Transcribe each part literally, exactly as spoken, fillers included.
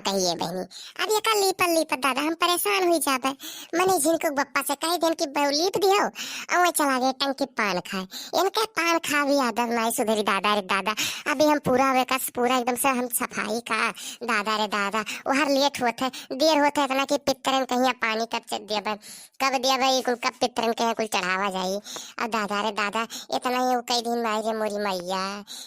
कहिए बहिनी, अब एका लीपत लीपत दादा हम परेशान हुई जाबे। मने झिनकू बप्पा से कहि देन कि बहू लीप दियो, अउए चला गए टंकी पान खाए। इनके पान खा भी आदत नाई सुधरी दादा रे दादा। अभी हम पूरा वेकस पूरा एकदम से हम सफाई का दादा रे दादा। ओहर लेट होत है, देर होत है इतना कि पितरन कहिया पानी कब च-, देबे, कब देबे, ई कुल कब पितरन के कुल चढ़ावा जाई। अब दादा रे दादा, इतना ही कई दिन माई रे मोरी मैया,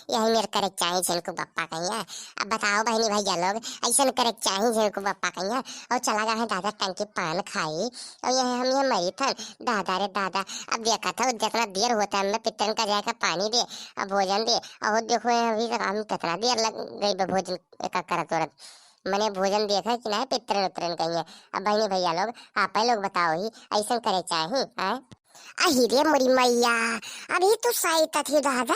यही मेर करे के चाही झिनकू बप्पा कहिया। अब बताओ बहिनी भैया लोग, ऐसन करे के चाही झिनकू बप्पा कहिया। और चला गया है दादा टंकी पान खाई, और यह हम ये मरी थन दादा रे दादा। अब देखा था जितना देर होता है, हमने पितरन का जाकर पानी दे, अब भोजन दे, और देखो ये अभी तक हम कितना देर लग गई बा भोजन एका करत करत। मने भोजन देखा कि ना पितरन उतरन कहिए। अब बहिनी भैया लोग, आप ही लोग बताओ ही, ऐसन करे चाही, हैं? अहि रे मोरी मैया, अभी तू साइत थी दादा।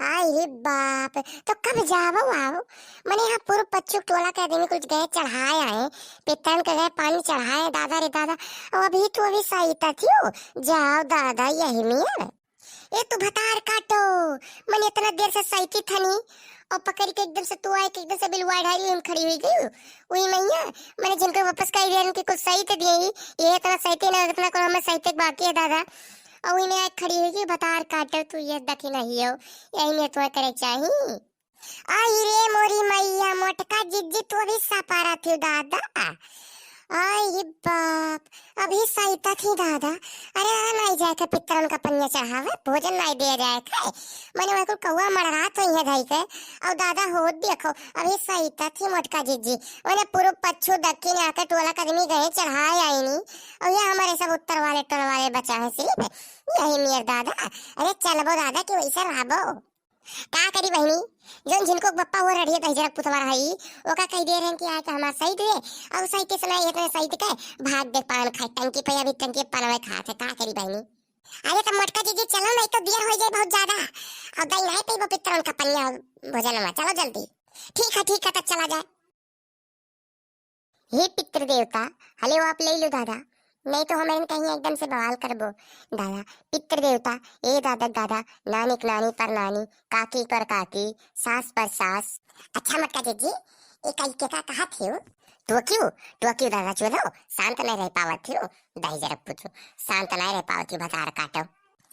आई रे बाप, तो कब जाबो आओ? मने यहाँ पूर्व पच्छू टोला के आदमी कुछ गए चढ़ाए आए, पितरन के गए पानी चढ़ाए, दादा रे दादा। और अभी तू अभी साइत थी हो, जाओ दादा यही नियर। ए तू भतार काटो, मने इतना देर से साइती थनी, और पकड़ के एकदम से तू आए के एकदम से बिलवा ढारी हम खड़ी हुई गई। वही मैया, मने झिनकू वापस कही देन कि कुछ साइत दिए ही, ये इतना साइते ना, इतना को हमें साइते बाकी है दादा। और वही में आए खड़ी हुई गई, भतार काटो तू ये दखी नहीं हो, यही नहीं तुम्हें करे चाही। आई रे मोरी मैया, मोटका जिज्जी तू अभी सपारा थी दादा। आई रे बाप, अभी साइत थी दादा। अरे आ नाई जाए के पितरन का पनिया चढ़ावे, भोजन नाई दिया जाए के। मने वह कुल कौआ मड़रात हुई है धाई के। और दादा हो देखो, अभी साइत थी मोटका जिज्जी। मने पूर्व पच्छू दक्षिण आके टोला के आदमी गए चढ़ाए आईनी। और ये हमारे सब उत्तर वाले टोला वाले बचा है सिर्फ। यही मेर दादा। अरे चलबो दादा कि वैसे रहबो। का करी बहिनी, जौन झिनकू के बप्पा हुआ रढ़िया दहिजरा के पुतवा रही, ओका कही दे रहन कि आके हमार साइत दे, और साइत से ना इतने साइत के भाग दे पान खाए टंकी पे, अभी टंकी पे पानवे खात है, का करी बहिनी? अरे तो मोटका जीजी चलो, नहीं तो देर हो जाए बहुत ज्यादा, और दही नहीं पीबो पितरन का पनिया भोजन में, चलो जल्दी। ठीक है, ठीक है, तो चला जाए। हे पितृ देवता, हले वो आप ले लो दादा, नहीं तो हमें कहीं एकदम से बवाल करबो। दादा, पितृ देवता, ए दादा दादा, नानिक नानी पर नानी, काकी पर काकी, सास पर सास। अच्छा मोटका जीजी, ए कई के का कहा थियो? टोकियो, टोकियो दादा चोदो, शांत नहीं रह पावत थियो, दहिजरा के पूछो, शांत नहीं रह पावत थियो, भतार काटो।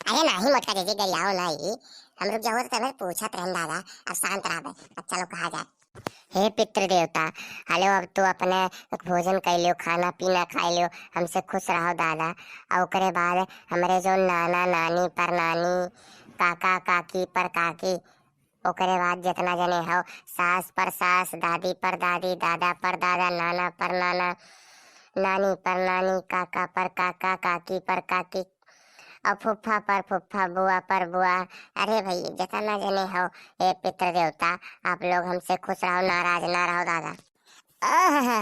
अरे नाही मोटका जीजी, गरियाओ नाही, हम रुक जाओ तो तमें पूछत रहन दादा, अब शांत रहबे, अब चलो कहा जाए। हे पितृ देवता, हलो अब तू अपने भोजन कर लियो, खाना पीना खाई लियो, हमसे खुश रहो दादा। और ओकरे बाद हमरे जो नाना नानी पर नानी, काका काकी पर काकी, ओकरे बाद जितना जने हो, सास पर सास, दादी पर दादी, दादा पर दादा, नाना पर नाना, नानी पर नानी, काका पर काका, काकी पर काकी, और फुफ्फा पर फुफ्फा, बुआ पर बुआ। अरे भाई, जितना जने हो, ए पितृ देवता, आप लोग हमसे खुश रहो, नाराज ना रहो दादा। आहा,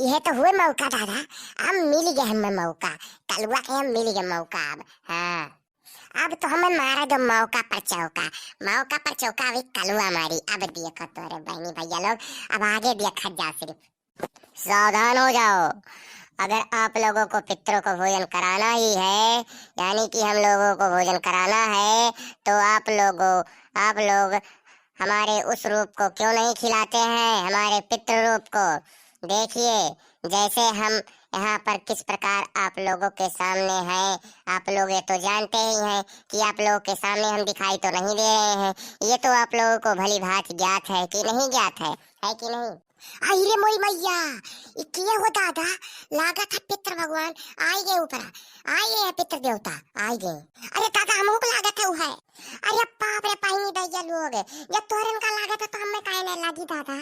यह तो हुए मौका दादा, अब मिल गया हमें मौका, कलुआ के हम मिल गया मौका अब। हाँ, अब तो हमें मारा दो मौका पर चौका, मौका पर चौका अभी कलुआ मारी। अब देखो तोरे बहनी भैया लोग, अब आगे देखा जा सिर्फ। सावधान हो जाओ, अगर आप लोगों को पितरों को भोजन कराना ही है, यानी कि हम लोगों को भोजन कराना है, तो आप लोगों, आप लोग हमारे उस रूप को क्यों नहीं खिलाते हैं, हमारे पितृ रूप को? देखिए, जैसे हम यहाँ पर किस प्रकार आप लोगों के सामने हैं, आप लोग ये तो जानते ही हैं कि आप लोगों के सामने हम दिखाई तो नहीं दे रहे हैं। ये तो आप लोगों को भली भांति ज्ञात है कि नहीं ज्ञात है, है कि नहीं? आई रे मोरी मैया, ई किए हो दादा? लागत है पितृ भगवान आई गए ऊपर, आई गए हैं पितृ देवता, आई गए। अरे दादा, हमहू को लागत है उ है। अरे बाप रे, पानी दैया लोग, जब तोहरन का लागत है तो हमें काहे नहीं लागी दादा?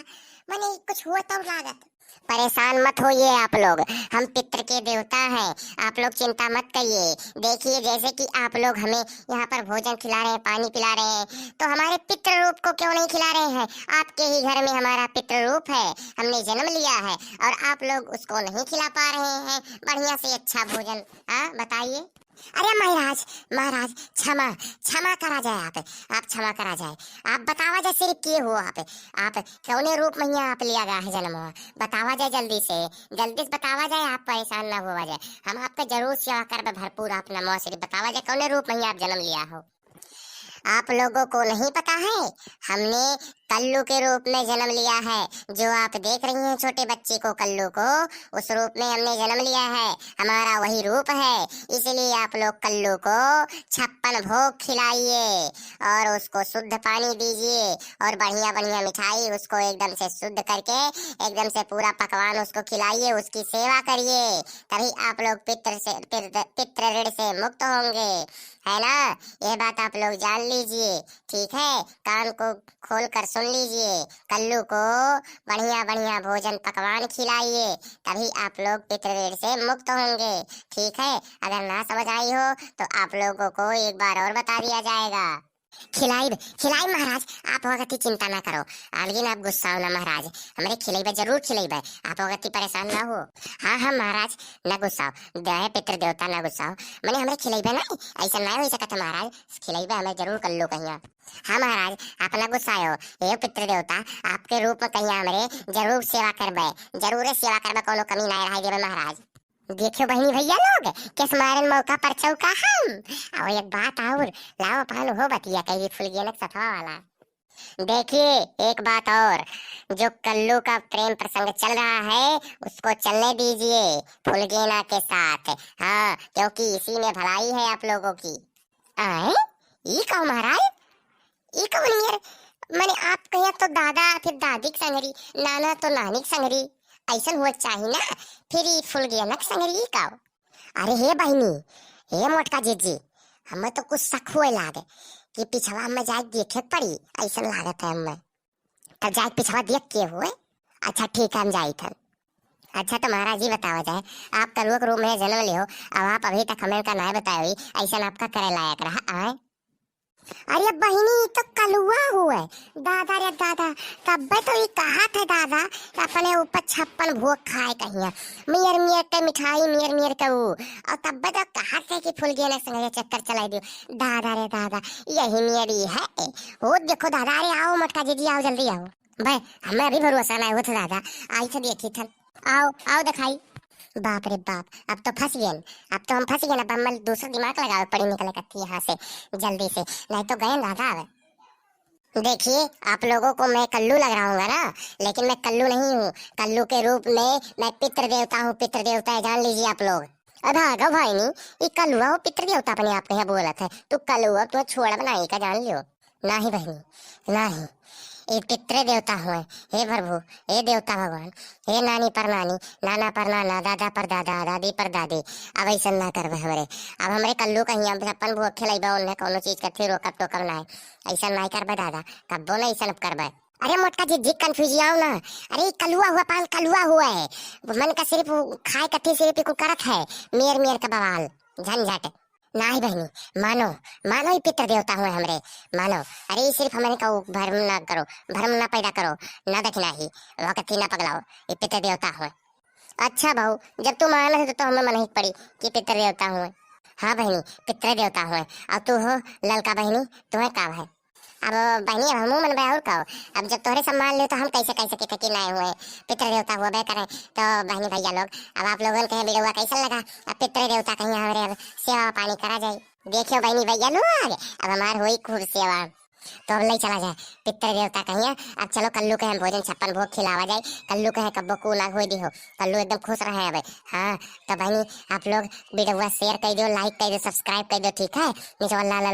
मने कुछ हुआ तो लागत। परेशान मत होइए आप लोग, हम पितृ के देवता हैं, आप लोग चिंता मत करिए। देखिए, जैसे कि आप लोग हमें यहाँ पर भोजन खिला रहे हैं, पानी पिला रहे हैं, तो हमारे पितृ रूप को क्यों नहीं खिला रहे हैं? आपके ही घर में हमारा पितृ रूप है, हमने जन्म लिया है और आप लोग उसको नहीं खिला पा रहे हैं बढ़िया से अच्छा भोजन। हाँ, बताइए। अरे महाराज, महाराज, क्षमा, क्षमा करा जाए आप, आप क्षमा करा जाए। आप बतावा जाए सिर्फ के हो आप, आप कौने रूप में यहाँ आप लिया गया है जन्म? बतावा जाए जल्दी से, जल्दी से बतावा जाए, आप परेशान ना हुआ जाए। हम आपका जरूर सेवा करबे भरपूर, आप नमो सिर्फ बतावा जाए कौने रूप में यहाँ आप जन्म लिया हो। आप लोगों को नहीं पता है, हमने कल्लू के रूप में जन्म लिया है। जो आप देख रही हैं छोटे बच्चे को, कल्लू को, उस रूप में हमने जन्म लिया है। हमारा वही रूप है, इसलिए आप लोग कल्लू को छप्पन भोग खिलाइए और उसको शुद्ध पानी दीजिए और बढ़िया बढ़िया मिठाई, उसको एकदम से शुद्ध करके एकदम से पूरा पकवान उसको खिलाइए, उसकी सेवा करिए, तभी आप लोग पितृ से, पितृ, पितृ ऋण से मुक्त होंगे, है ना? यह बात आप लोग जान लीजिए, ठीक है? कान को खोल कर सुन लीजिए, कल्लू को बढ़िया बढ़िया भोजन पकवान खिलाइए, तभी आप लोग पितृ ऋण से मुक्त होंगे, ठीक है? अगर ना समझ आई हो तो आप लोगों को एक बार और बता दिया जाएगा। खिलाइब, खिलाइब महाराज, आप वगती चिंता ना करो। आ, लेकिन आप गुस्साओ ना महाराज, हमरे खिलाइबे, जरूर खिलाइबे, आप वगती परेशान ना हो। हाँ, हाँ महाराज, ना गुस्साओ, दया पितृ देवता ना गुस्साओ, मने हमरे खिलाइबे ना, ऐसा ना हो सकत है महाराज, खिलाइबे हमें जरूर कल्लू कहिया। हाँ महाराज, आप ना गुस्साओ, हे पितृ देवता, आपके रूप में कहिया हमरे जरूर सेवा करबे, जरूर सेवा करबे, कोनो कमी ना रह देबे महाराज। देखियो बहिनी भैया लोग, किस मारन मौका पर चौका हम। और एक बात और, लाओ पान हो बतिया कही फुलगेनक सथवा वाला। देखिए, एक बात और, जो कल्लू का प्रेम प्रसंग चल रहा है, उसको चलने दीजिए फुलगेना के साथ। हाँ, क्योंकि इसी में भलाई है आप लोगों की। आए? ई का महाराज? ई कवन मेर? मने आप कहिया तो दादा, फिर दादी के संगरी, नाना तो नानी के संगरी, ऐसन हुआ चाही ना। फिर ई फुलगेनक संगरी ई का? अरे हे बहिनी, हे मोटका जीजी, हमें तो कुछ शक हुए लागे कि पिछवा में जाके देखे के पड़ी, ऐसन लागत है हमें। तब जाके पिछवा देख के हुए। अच्छा ठीक है, हम जाइत हन। अच्छा तो महाराज जी बतावा जाए, आप कलुआ के रूप में जन्म लियो, अब आप अभी तक हमें का नाय बताए हुई, ऐसन आपका करे लायक रहा आए? अरे बहिनी, ई तो कलुआ हुए। दादा रे दादा, तब्बे तो ई कहत है दादा कि अपने ऊपर छप्पन भोग खाए कहिया। मियर मियर के मिठाई, मियर मियर के ऊ। और तब्बे तो कहत है कि फुलगेना संगे चक्कर चलाई दियो। दादा रे दादा, यही मियर ई है। हो देखो दादा, अरे आओ मोटका जीजी, आओ जल्दी आओ। भाई, हमें अभी भरोसा ना होत दादा, आई तो देखी थन। आओ, आओ देखाई। बाप रे बाप, अब तो फंस गए, अब तो हम फंस गए। अब हमें दूसरा दिमाग लगावे पड़ी निकले कत्थी यहाँ से, जल्दी से, नहीं तो गए दादा अब। देखिए, आप लोगों को मैं कल्लू लग रहा हूँ ना, लेकिन मैं कल्लू नहीं हूँ। कल्लू के रूप में मैं पितृ देवता हूँ, पितृ देवता है, जान लीजिए आप लोग। अब भागो भाईनी, ई कलुआ हो पितृ देवता अपने आप कहिया बोलत है। तू कलुआ, तू छोड़ब नाही का, जान लियो। नाही बहिनी, नाही। ई पितृ देवता हुए, हे प्रभु, हे देवता भगवान, हे नानी पर नानी, नाना पर नाना, दादा पर दादा, दादी पर दादी। अब ऐसन ना करबे हमरे। अब हमरे कल्लू कहिया छप्पन भोग खिलैबे, उन्हें कौनो चीज कथी रोकब टोकब नाही। ऐसन नाही करबे दादा, कब्बो ना ऐसन अब करबे। अरे मोटका जीजी, confuse आओ ना। अरे ई कलुआ हुआ पान, कलुआ हुआ है। मन का सिर्फ उ खाए कथी सिर्फ कुल करत है, मेर मेर का बवाल, झंझट। नाही बहिनी, मानो, मानो ई पितृ देवता हुए हमरे, मानो। अरे ई सिर्फ हमरे का उ भरम ना करो, भरम ना पैदा करो, ना देखना ही, वह कथी ना पगलाओ, ई पितृ देवता हुए। अच्छा बहू, जब तू मानत है तो, तो हमें मनही के पड़ी कि पितृ देवता हुए। हाँ बहिनी, पितृ देवता हुए। और तू हो ललका बहिनी, तुम्हें का है? अब बहिनी, अब हमहू मनबे और का हो? अब जब तोहरे सब मान लियो तो हम कैसे कह सके थे कि नहीं हुए, पितृ देवता हुए बे करें। तो बहिनी भैया लोग, अब आप लोगन के वीडियो कैसन लगा? अब पितृ देवता कहिया हमरे अब सेवा पानी करा जाए। देखियो बहिनी भैया लोग, अब हमार होई खूब सेवा। तो अब ले चला जाए पितृ देवता कहिया। अब चलो कल्लू के हम भोजन छप्पन भोग खिलावा जाए। कल्लू के है कब्बो कू ना होई दी हो, कल्लू एकदम खुश रहे अब। हाँ, तो बहिनी आप लोग वीडियो share कर दो, like कर दो, subscribe कर दो, ठीक है? नीचे वाला लाल